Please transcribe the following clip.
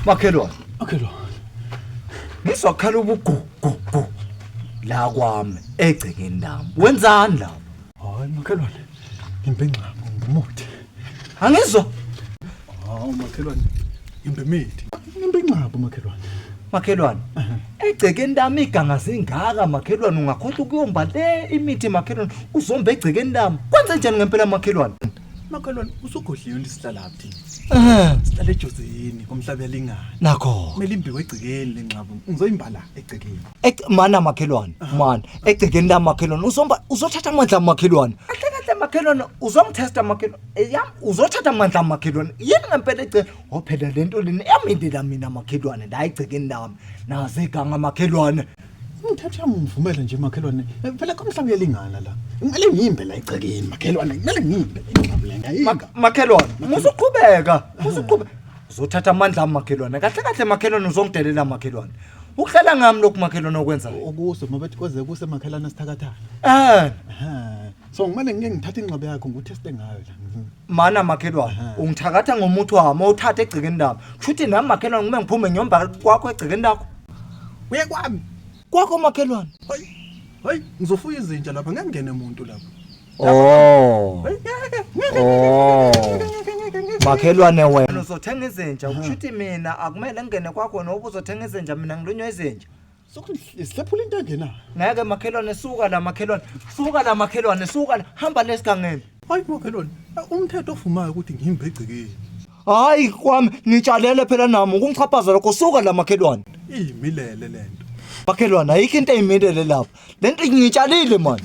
Makhelwane. Makhelwane. Ngizwa khala ubugu gu gu la kwami egcekeni lami. Wenzani lapho? Hayi makhelwane. Ngimbe ingxabo ngumuthi. Angizwa. Hawu makhelwane. Ngimbe imithi. Ngimbe ingxabo makhelwane. Makhelwane. Egcekeni lami iganga zingaka makhelwane ungakhohlwa ukuyomba le imithi makhelwane uzomba egcekeni lami. Kwenze njani ngempela makhelwane? Makhelwane usugodliwe into sihlala phi? Eh, Sihlala ejozini komhlaba yalingana. nakho. Kumele imbiwe egcekeni lenxabo. Ngizoyimbala egcekeni. Mana makhelwane, mana egcekeni lami makhelwane uzomba uzothatha amandla makhelwane. Kahle kahle makhelwane uzongithesta makhelwane. Yam uzothatha amandla makhelwane. Yini ngempela egcekeni? Oh phela lento lena yamindela mina makhelwane la egcekeni lami. Nazi iganga makhelwane. Umthetho yami ungivumele nje makhelwane. Phela komhlaba uyalingana la. Kumele ngimbe la egcekeni makhelwane. Kumele ngimbe inxabo le ngiyayimba. Makhelwane, musuqhubeka, musuqhubeka. Uzothatha amandla ami makhelwane. Kahle kahle makhelwane uzongidelela makhelwane. Ukuhlala ngami lokhu makhelwane okwenzayo. Okuse mabethi kweze kuse makhelwane sithakathaka. Eh, Ehhe. So ngimele ngike ngithathe ingxabo yakho ngikutheste ngayo la. Mana makhelwane, ungithakatha ngomuthi wami owuthatha egcekeni lami. Kushuthi nami makhelwane ngime ngiphume ngiyomba kwakho egcekeni lakho. Uye kwami. Kwakho makhelwane. Hayi. Hayi, ngizofuya izinja lapha ngeke ngene umuntu lapha. Oh. Hayi, ngeke. Ngeke. Oh. Ngeke ngeke ngeke. Makhelwane wena uzothenga izinja, kushuthi mina akumele ngingene kwakho noba uzothenga izinja mina ngilunywa izinja. Sokuhlephula into engenayo. Ngeke makhelwane suka la makhelwane, suka la makhelwane, suka la, hamba lesigangeni. Hayi makhelwane, umthetho ovumayo ukuthi ngimbe egcekeni. Hayi kwami ngitshalele phela nami ukungichaphaza lokho suka la makhelwane. Iyimilele lento. Makhelwane ayikho into eyimilele lapha. Lento ngitshalile manje.